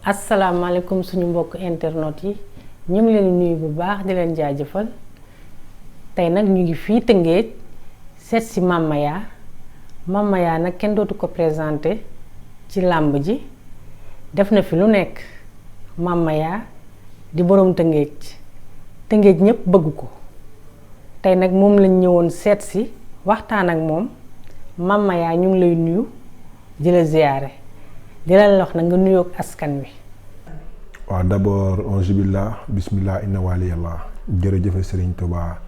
asalaamaaleykum suñu mbokk internet yi ñu ngi leen nuyu bu baax di leen jaajëfal tey nag ñu ngi fii Tëngéej seet si Mama Ya. Mama Ya nag kenn dootu ko présenté ci làmb ji def na fi lu nekk. Mama Ya di boroom Tëngéej Tëngéej ñépp bëgg ko tey nag moom lañ ñëwoon seet si waxtaan ak moom. Mama Ya ñu ngi lay nuyu di la ziyaare di la wax na nga nuyoog askan wi. waaw d'abord auzu billah bismillah inna waliyallah jërëjëf Serigne Touba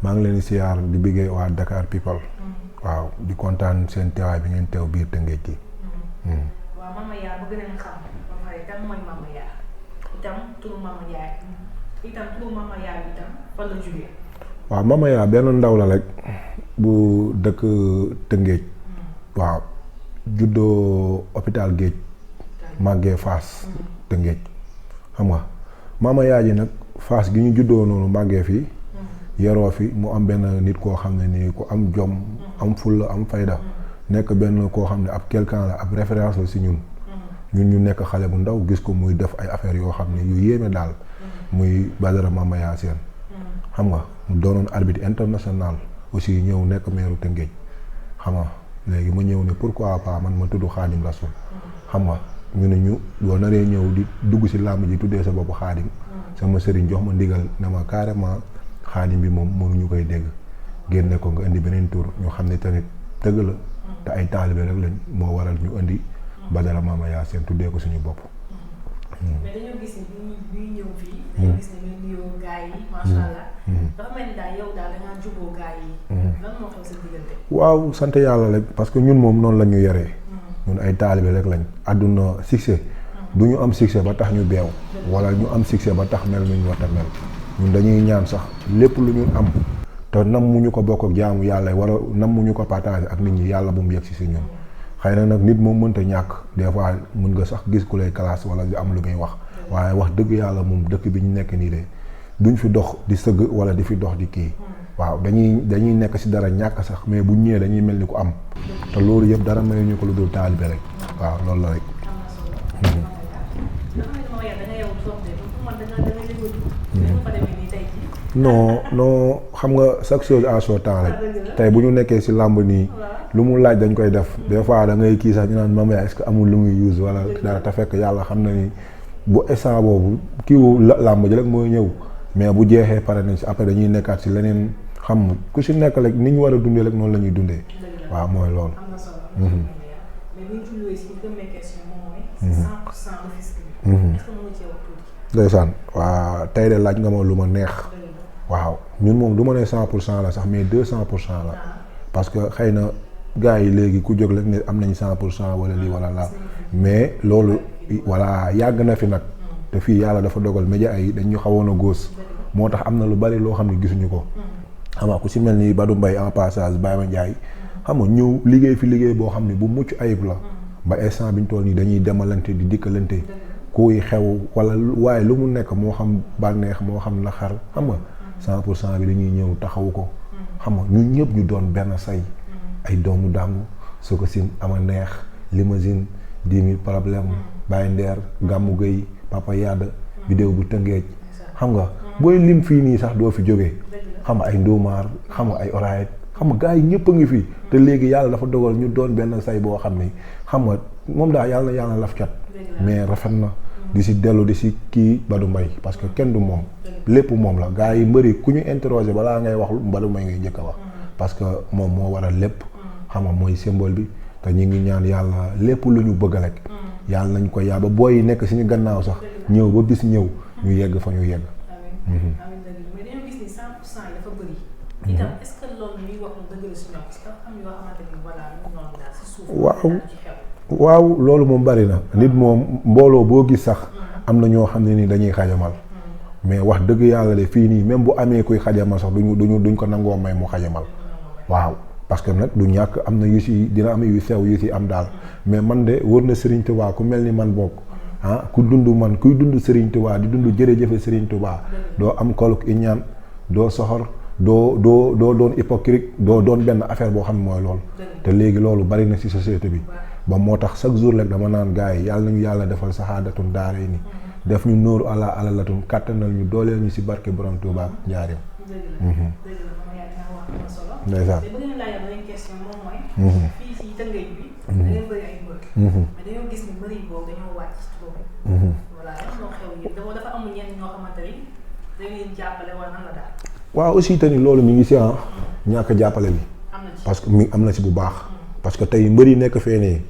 maa ngi leen di siyaar di bëggee waa Dakar People. waaw di kontaan seen teewaay bi ngeen teew biir Tëngéej gi. waaw Mama Ya bëgg nañ xam ba pare kan mooy Mama Ya itam turu Mama Ya itam turu Mama Ya bi itam fan la jógee. waaw Mama Ya benn ndaw la rek bu dëkk Tëngéej. waaw juddoo hôpital Géej màggee Fass Tëngéej xam nga Mama Ya ji nag Fass gi ñu juddoo noonu màggee fii yaroo fi mu am benn nit koo xam ne nii ku am jom am fulla am fayda nekk benn koo xam ne ab quelqu'un la ab référence la si ñun ñu nekk xale bu ndaw gis ko muy def ay affaires yoo xam ne yu yéeme daal muy Badara Mama Ya Sène xam nga mu doonoon arbitre international aussi ñëw nekk meeru Tëngéej xam nga léegi ma ñëw ne pourquoi pas man ma tudd Xaadim Rasul xam nga ñu ne ñu boo naree ñëw di dugg si làmb ji tuddee sa bopp Xaadim sama sëriñ jox ma ndigal ne ma carrément Xaadim bi moom mënuñu koy dégg génne ko nga indi beneen tur ñu xam ne tamit dëgg la te ay taalibe rek lañ moo waral ñu indi Badara Mama Ya Sène tuddee ko suñu bopp. mais dañoo gis ni bi ñëw fii. dañoo gis ne ñu nuyoo gaa yi macha allah. dafa mel ni daal yow daal da ngaa juboo gaa yi. lan moo xew sa diggante. waaw sant yàlla rek parce que ñun moom noonu la ñu yaree. ñun ay taalibe rek lañ àdduna succès du ñu am succès ba tax ñu beew wala ñu am succès ba tax mel nu ñu war a mel ñun dañuy ñaan sax lépp lu ñu am te nam mu ñu ko bokk ak jaamu yàlla wala nam mu ñu ko partager ak nit ñi yàlla bu mu yegg si ñun. xëy na nag nit moom mënta ñàkk des fois mën nga sax gis ku lay classe wala di am lu muy wax waaye wax dëgg yàlla moom dëkk bi ñu nekk nii de duñ fi dox di sëgg wala di fi dox di kii waaw dañuy nekk si dara ñàkk sax mais bu ñëwee dañuy mel ni ku am te loolu yëpp dara may ñu ko lu dul taalibe rek waaw loolu la rek. non xam nga chaque chose à son temps rek tey bu ñu nekkee si làmb nii lu mu laaj dañ koy def des fois da ngay kii sax ñu naan Mama Ya est-ce que amul lu muy use wala dara te fekk yàlla xam na ni bu instant boobu kiiwu làmb ji rek mooy ñëw mais bu jeexee pare nañ si après dañuy nekkaat si leneen xam ku si nekk rek ni ñu war a dundee rek noonu la ñuy dundee waaw mooy loolu. ndeysaan waa tey de laaj nga ma lu ma neex. waaw ñun moom du ma ne 100% la sax mais 200% la parce que xëy na gars yi léegi ku jóg rek ne am nañ 100% wala lii wala laa mais loolu voilà yàgg na fi nag te fii yàlla dafa dogal média yi dañ ñu xawoon a góos moo tax am na lu bari loo xam ne gisuñu ko xam nga ku si mel ni Badou Mbaye en passage Baye Ma Ndiaye xam nga ñëw liggéey fi liggéey boo xam ne bu mucc ayib la ba instant bi ñu toll nii dañuy demalante di dikkalante kuy xew wala waaye lu mu nekk moo xam bànneex moo xam naxar xam nga 100% bi dañuy ñëw taxawu ko xam nga ñun ñëpp ñu doon benn say ay doomu dàngu soo ko sin ama neex limousine 10 000 problème Baye Ndeer Gàmmu Gëy Papa Yade vidéo bu Tëngéej xam nga booy lim fii nii sax doo fi jógee xam nga ay Ndomaar xam nga ay Oraayet xam nga gars yi ñëpp a ngi fi te léegi yàlla dafa dogal ñu doon benn say boo xam ni xam nga moom daal yàlla na laf cat mais rafet na di si dellu di si kii Badou Mbaye parce que kenn du moom lépp moom la gars yi mbëri ku ñu interroger balaa ngay wax Badou Mbaye ngay njëkk a wax parce que moom moo waral lépp xam nga mooy symbole bi te ñu ngi ñaan yàlla lépp lu ñu bëgg rek yàlla nañ ko yaa ba booy yi nekk suñu gannaaw sax ñëw ba bis ñëw ñu yegg fa ñu yegg. waaw loolu moom bari na nit moom mbooloo boo gis sax am na ñoo xam ne ni dañuy xajamal mais wax dëgg yàlla de fii nii même bu amee kuy xajamal sax duñ ko nangoo may mu xajamal waaw parce que nag du ñàkk am na yu si dina am yu sew yu si am daal mais man de wër na Serigne Touba ku mel ni man bokk kuy dund Serigne Touba di dund jërëjëfe Serigne Touba doo am koluk iñaan doo soxor doo doon hypocrite doo doon benn affaire boo xam ne mooy loolu te léegi loolu bari na ci société bi ba moo tax chaque jour rek dama naan gars yi yàlla nañu yàlla defal saxaadatun daara yi ni def ñu nóoru ala alalatun kàttanal ñu dooleel ñu ci barke borom Tuuba ak njaareem ndeysaan fii ci Tëngéej bi da ngeen bëri ay mbër mais dañoo gis ni mbër yi boobu dañoo wàcc ci boobu voilà lan moo xew yi dafa amul ñenn ñoo xamante ni dañ leen jàppale wala nan la daal waaw aussi tamit loolu mi ngi ci ñàkk jàppale bi parce que mi am na ci bu baax parce que tey mbër yi nekk fee nii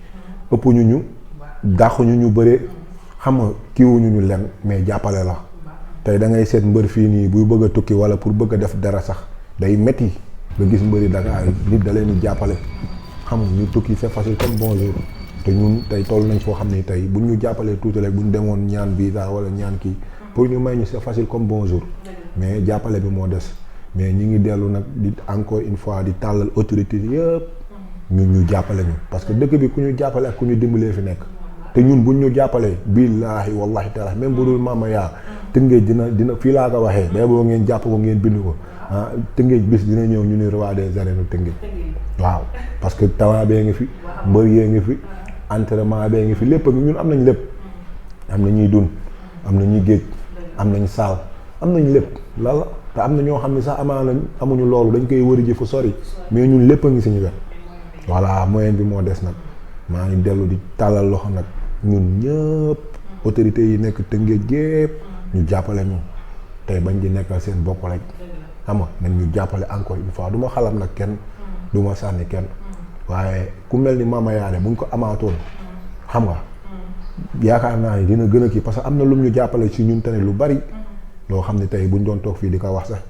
ëpp ñu dàquñu ñu bëre xam nga kiiwuñu ñu len mais jàppale la tey da ngay seet mbër fii nii buy bëgg a tukki wala pour bëgg a def dara sax day metti nga gis mbëri Dakar nit da leen di jàppale xam nga ñu tukki c'est facile comme bonjour te ñun tey toll nañ foo xam ne tey buñ ñu jàppalee tuuti rek buñ demoon ñaan visa wala ñaan kii pour ñu may ñu c'est facile comme bonjour mais jàppale bi moo des mais ñi ngi dellu nag di encore une fois di tàllal autorité yëpp ñu jàppale ñu parce que dëkk bi ku ñu jàppale ak ku ñu dimbalee fi nekk te ñun buñ ñu jàppalee billaahi wallahi taala même bu dul Mama Yaa Tëngéej dina fii laa ko waxee day boo ngeen jàpp ko ngeen bind ko Tëngéej bis dina ñëw ñu ne roi des arènes Tëngéej waaw parce que talent bee ngi fi mbër yee ngi fi entraînement bee ngi fi lépp ñun am nañ lépp am na ñuy dun am na ñuy géej am nañ saal am nañ lépp lala te am na ñoo xam ne sax amaana amuñu loolu dañ koy wëri ji fu sori mais ñun lépp a ngi suñu wet voilà moyen bi moo des nag maa ngi dellu di tàllal loxo nag ñun ñëpp autorités yi nekk Tëngéej gépp ñu jàppale ñu tey bañ di nekkal seen bopp rek xam nga nañ ñu jàppale encore une fois du ma xalam nag kenn du ma sànni kenn waaye ku mel ni Mama Yaa buñ ko amaatoon xam nga yaakaar naa ni dina gën a kii parce que am na lum ñu jàppale ci ñun tamit lu bari loo xam ne tey buñ doon toog fii di ko wax sax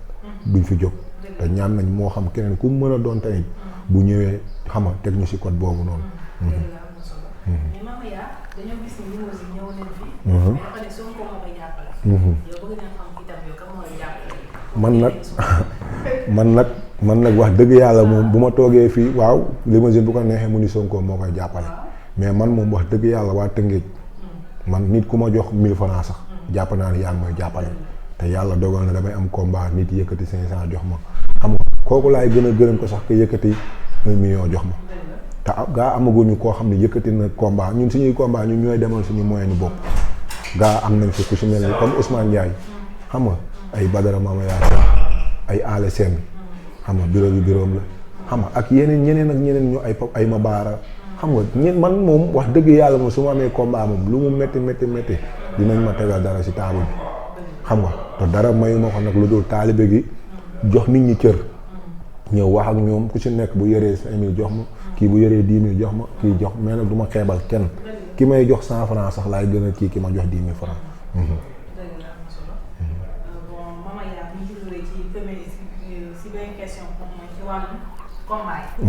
duñ fi jóg te ñaan nañ moo xam keneen ku mën a doon tamit bu ñëwee xam nga teg ñu ci code boobu noonu. mais Mama Yaa dañoo gis ni Limousine ñëw nañ fi. mais dafa ne Sonko moo koy jàppale. yow bëgg nañ xam itam yow kan moo lay jàppale. man nag wax dëgg yàlla moom bu ma toogee fii waaw Limousine bu ko neexee mu ni Sonko moo koy jàppale mais man moom wax dëgg yàlla waa Tëngéej man nit ku ma jox 1000 francs sax jàpp naa ne yaa ngi mooy jàppale te yàlla dogal na damay am combat nit yëkkati 500 jox ma xam nga kooku laay gën a gërëm ko sax ko yëkkati 1 million jox ma te gaa amaguñu koo xam ne yëkkati na combat ñun suñuy combat ñun ñooy demal suñu moyen bopp gaa am nañ fi ku si mel ni comme Ousmane Ndiaye xam nga ay Badara Mama Yaa Sène ay Alé Sène xam nga bureau bi bureau la xam nga ak ñeneen ak ñeneen ñu ay Mabaara xam nga man moom wax dëgg yàlla moom su ma amee combat moom lu mu métti dinañ ma tegal dara si table bi xam nga te dara mayu ma ko nag lu dul taalibe gi jox nit ñi cër ñëw wax ak ñoom ku si nekk bu yoree 5000 jox ma kii bu yoree 10 000 jox ma kii jox mais nag du ma xeebal kenn ki may jox 100 francs sax laay gën a ki ma jox 10 000 francs. Mama Yaa bu ñu jógee ci premier si benn question mooy ci wàllum combat yi.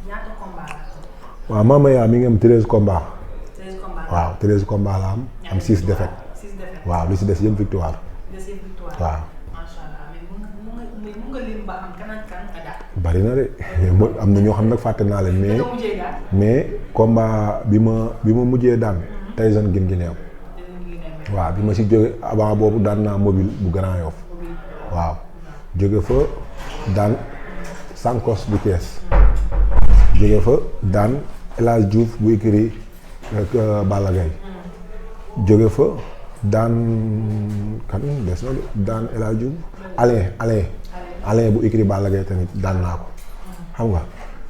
ñaata combat la. waaw Mama Yaa mi ngi am 13 combats. 13 combats waaw 13 combats la am 6 défaites. 6 défaites waaw lu si des yëpp victoire. waaw. macha allah mais mun nga lim ba am kan ak kan nga daal. bari na de am na ñoo xam nag fàtte naa leen mais combat bi ma mujjee daan Tyson Guinguinéo waaw bi ma si jóge avant boobu daan naa mobile bu Grand Yoff waaw jóge fa daan Sankos bu Thiès jóge fa daan El Hadj Diouf bu écurie Balla Gaye jóge fa daan kan des na daan El Hadj Diouf Alain bu écurie Balla Gaye tamit daan naa ko xam nga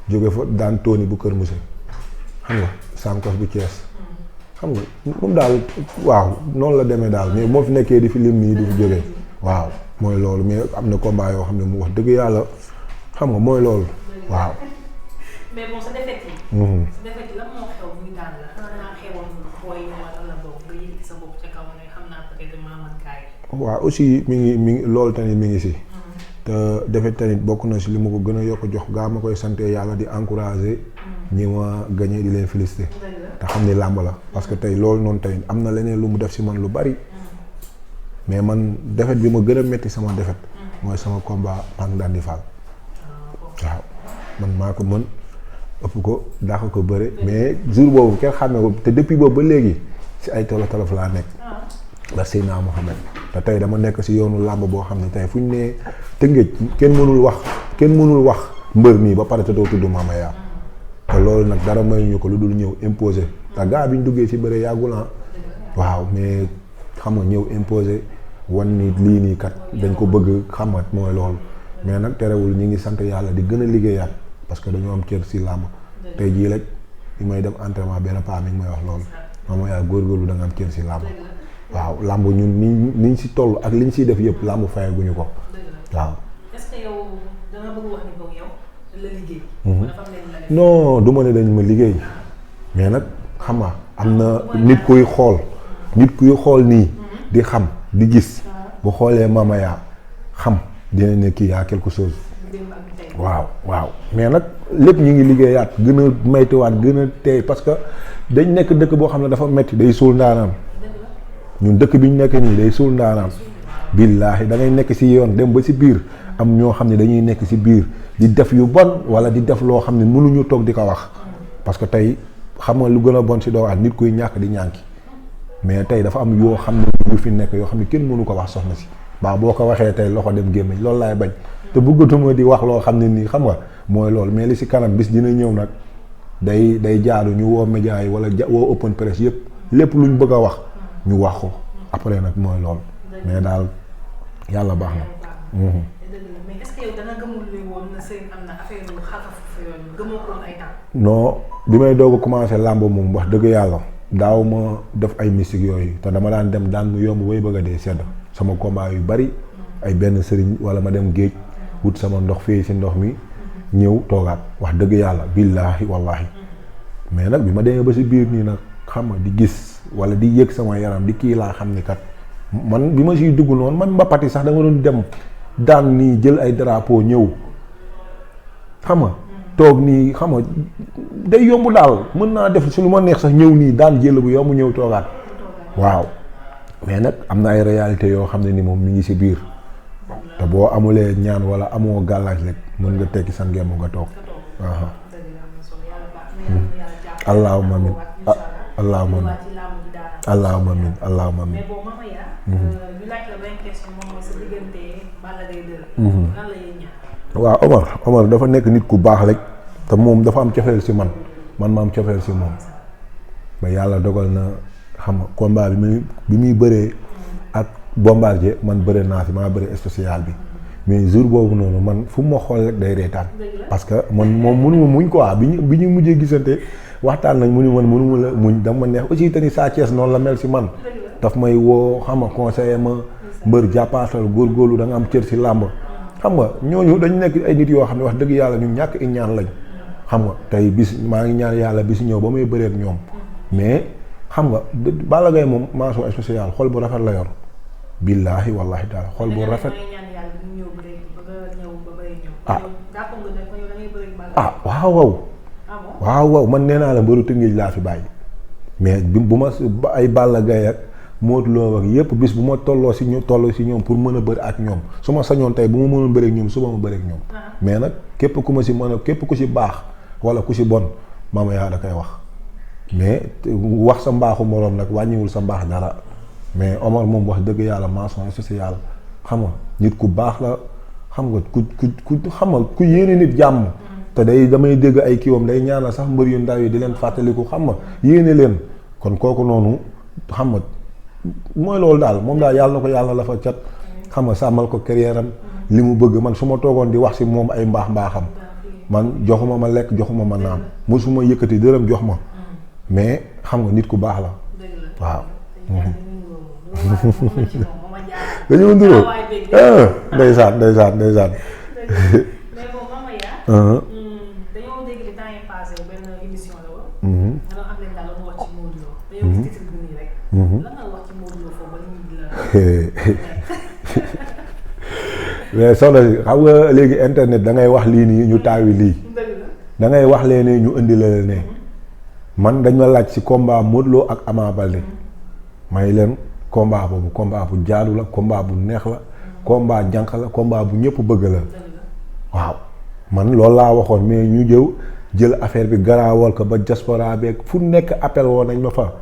jóge fa daan Tony bu Kër Mousse xam nga Sankos bu Thiès xam nga moom daal waaw noonu la demee daal mais moo fi nekkee di fi lim nii di fi jógee waaw mooy loolu mais am na combat yoo xam ne mu wax dëgg yàlla xam nga mooy loolu waaw. mais bon sa défaite yi. sa défaite yi lan moo xew bu ñu daan la xanaa da ngaa xewoon booy wala la bokk nga yëkkati sa bopp ca kaw ne xam naa peut-être maa mën kaay. waaw aussi mi ngi loolu tamit mi ngi si. te défaite tamit bokk na si li ma ko gën a yokk jox gaa ma koy sante yàlla di encourager ñi ma gagné di leen féliciter. te xam ni làmb la parce que tey loolu noonu tey am na leneen lu mu def si man lu bari mais man défaite bi ma gën a metti sama défaite mooy sama combat ak Ndandi Fall waaw man maa ko mën ëpp ko daax ko bëre mais jour boobu kenn xàmmee ko te depuis boobu ba léegi si ay tolof tolof laa nekk la Seydina Mohamed te tey dama nekk si yoonu làmb boo xam ne tey fu ñu nee Tëngéej kenn mënul wax mbër mii ba pare te doo tudd Mamaya te loolu nag dara mayuñu ko lu dul ñëw imposer te gaa bi ñu duggee ci bëre yàggul waaw mais xam nga ñëw imposer wan ni lii nii kat dañ ko bëgg xam nga mooy loolu mais nag terewul ñi ngi sant yàlla di gën a liggéeyaat parce que dañoo am cër si làmb tey jii rek li may dem entraînement benn paa mi ngi may wax loolu Mamaya góorgóorlu da nga am cër si làmb waaw làmb ñun niñ si toll ak liñ siy def yëpp làmb fayaguñu ko waaw. est-ce que yow da nga bëgg wax ni boog yow la liggéey. non du ma ne dañ ma liggéey mais nag xam nga am na nit kuy xool nii di xam di gis bu xoolee Mamaya xam dina ne kii yaa quelque chose. waaw mais nag lépp ñu ngi liggéeyaat gën a maytuwaat gën a teey parce que dañ nekk dëkk boo xam ne dafa metti day suul ndaanaan ñun dëkk bi ñu nekk nii day suul ndaanaan billaahi da ngay nekk si yoon dem ba si biir am ñoo xam ne dañuy nekk si biir di def yu bon wala di def loo xam ne mënuñu toog di ko wax parce que tey xam nga lu gën a bon si doo at nit kuy ñàkk di ñànki mais tey dafa am yoo xam ne yu fi nekk yoo xam ne kenn mënu ko wax soxna si baa boo ko waxee tey loxo dem gémmiñ loolu laay bañ te bëggatuma di wax loo xam ne nii xam nga mooy loolu mais li si kanam bis dina ñëw nag day jaadu ñu woo média yi wala woo open press yëpp lépp luñ bëgg a wax ñu wax ko après nag mooy loolu mais daal yàlla baax na. mais est-ce que yow da nga gëmul li woon na sëy am na affaire yu xafafu yooyu gëmoo ko woon ay temps. non bi may doog a commencé làmb moom wax dëgg yàlla daaw ma def ay mystique yooyu te dama daan dem daan mu yomb bay bëgg a dee sedd sama combat yu bari ay benn sëriñ wala ma dem géej wut sama ndox fii si ndox mi ñëw toogaat wax dëgg yàlla billaahi wallaahi mais nag bi ma demee ba si biir nii nag xam nga di gis wala di yëg sama yaram di kii laa xam ni kat man bi ma siy dugg noonu man mbapat yi sax dama doon dem daan nii jël ay drapeau ñëw xam nga toog nii xam nga day yomb daal mën naa def si lu ma neex sax ñëw nii daan jël bu yomb ñëw toogaat waaw mais nag am na ay réalité yoo xam ne ni moom mi ngi si biir te boo amulee ñaan wala amoo gàllaaj rek mën nga tekki sa ngemb nga toog waaw. allahumma amin allahumma amin allahumma amin allahumma amin. mais boobu Mamaya. ñu laaj la benn question moom mooy sa diggante Balla Gaye 2. lan la ñuy ñaan. waaw Omar dafa nekk nit ku baax rek te moom dafa am cofeel si man ma am cofeel si moom ba yàlla dogal na xam nga combat bi muy bëree ak Bombardier man bëre naa si maa bëre spécial bi mais jour boobu noonu man fu ma xool rek day reetaan parce que man moom mënuma muñ quoi bi ñu mujjee gisante waxtaan nañ mu ni man mënuma la muñ dama neex aussi te ni Sa Thiès noonu la mel si man daf may woo xam nga conseiller ma mbër jàppaatal góorgóorlu da nga am cër si làmb xam nga ñooñu dañ nekk ay nit yoo xam ne wax dëgg yàlla ñu ñàkk i ñaan lañ xam nga tey bis maa ngi ñaan yàlla bis ñëw ba may bëree ak ñoom mais xam nga Balla Gaye moom mention spéciale xol bu rafet la yor billaahi wallaahi taala xol bu rafet waaw man nee naa la mbëru Tëngéej laa fi bàyyi mais bu ma ay Balla Gaye ak Modou Lo ak yépp bis bu ma tolloo si ñoom pour mën a bëri ak ñoom su ma sañoon tey bu ma mënoon bëri ak ñoom suba ma bëri ak ñoom mais nag képp ku ma si mën a képp ku si baax wala ku si bon Mamaya da koy wax mais wax sa mbaaxu moroom nag wàññiwul sa mbaax dara mais Omar moom wax dëgg yàlla mention spéciale xam nga nit ku baax la xam nga ku xam nga ku yéene nit jàmm te damay dégg ay kiiwam day ñaanal sax mbër yu ndaw yi di leen fàttaliku xam nga yéene leen kon kooku noonu xam nga mooy loolu daal moom daal yàlla na ko yàlla la fa cat xam nga sàmmal ko carrière am li mu bëgg man su ma toogoon di wax si moom ay mbaaxam man joxuma ma lekk joxuma ma naan mosuma yëkkati dërëm jox ma mais xam nga nit ku baax la waaw. dañoo nduróo ndeysaan. mais boobu Mamaya. dañoo dégg di temps yi passé benn émission la woon. nga doon am leen daal la wax ci Modou Lo. dañoo gis titre bi nii rek. lan nga wax ci Modou Lo foofu ba nit ñi la. mais soxna si xam nga léegi internet da ngay wax lii nii ñu taawi lii. da ngay wax lee ne ñu indi la ne. man dañ ma laaj ci combat Modou Lo ak Ama Baldé. may leen combat boobu combat bu jaadu la combat bu neex la. combat jànq la combat bu ñëpp bëgg la. waaw man loolu laa waxoon mais ñu jël affaire bi garaawal ko ba diaspora beeg fu nekk appel woon nañ ma fa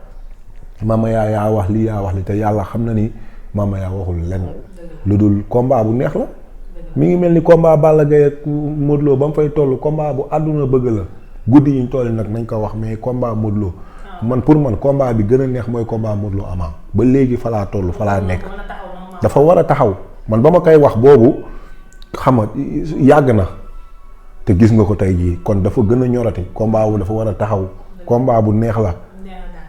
Mama yaa wax lii yaa wax li te yàlla xam na ni Mama yaa waxul lenn lu dul combat bu neex la mi ngi mel ni combat Balla Gaye ak Modou Lo ba mu fay toll combat bu àdduna bëgg la guddi yi ñu toll nag nañ ko wax mais combat Modou Lo man pour man combat bi gën a neex mooy combat Modou Lo Ama ba léegi fa laa toll fa laa nekk dafa war a taxaw man ba ma koy wax boobu xam nga yàgg na te gis nga ko tey jii kon dafa gën a ñorati combat bu dafa war a taxaw combat bu neex la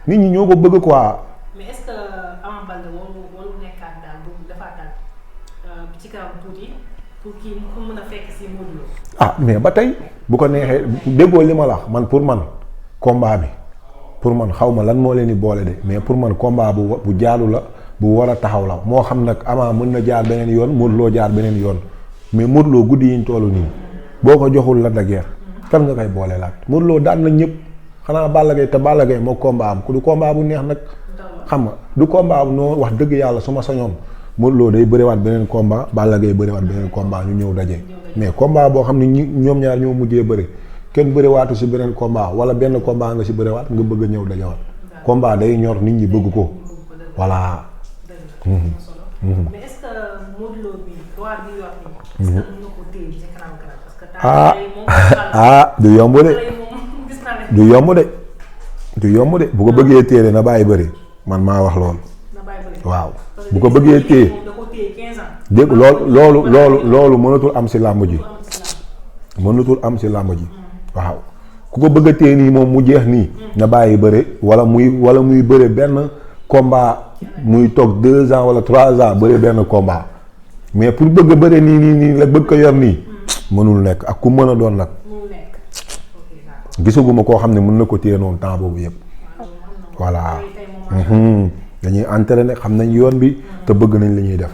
nit ñi ñoo ko bëgg quoi. mais est-ce que Ama Baldé waru nekkaat daal bu defaatal ci kanam tuuti pour kii pour mën a fekk si Modou Lo. ah mais ba tey bu ko neexee déggoo li ma la wax man pour man combat bi pour man xaw ma lan moo leen di boole de mais pour man combat bu jaadu la bu war a taxaw la moo xam nag Ama mën na jaar beneen yoon Modou Lo jaar beneen yoon mais Modou Lo guddi yi ñu toll nii boo ko joxul la de guerre kan nga koy boole laat Modou Lo daan na ñëpp xanaa Balla Gaye te Balla Gaye moo combat am ku du combat bu neex nag xam nga du combat bu noo wax dëgg yàlla su ma sañoon Modou Lo day bëriwaat beneen combat Balla Gaye bëriwaat beneen combat ñu ñëw daje mais combat boo xam ne ñoom ñaar ñoo mujjee bëri kenn bëriwaatu si beneen combat wala benn combat nga si bëriwaat nga bëgg a ñëw dajewaat combat day ñor nit ñi bëgg ko voilà. mais est-ce que Modou Lo bi droit bi wax ni est-ce que mën nga ko téye ci kanam parce que du yomb de du yomb de du yomb de bu ko bëggee téye na bàyyi bëri man maa wax loolu waaw bu ko bëggee téye dégg loolu mënatul am si làmb ji mënatul am si làmb ji waaw ku ko bëgg a téye nii moom mu jeex nii na bàyyi bëri wala muy bëri benn combat muy toog 2 ans wala 3 ans bëri benn combat mais pour bëgg a bëri nii la bëgg ko yor nii mënul nekk ak ku mën a doon nag gisaguma koo xam ne mën na ko téye noonu temps boobu yëpp voilà dañuy entraîner xam nañ yoon bi te bëgg nañ li ñuy def.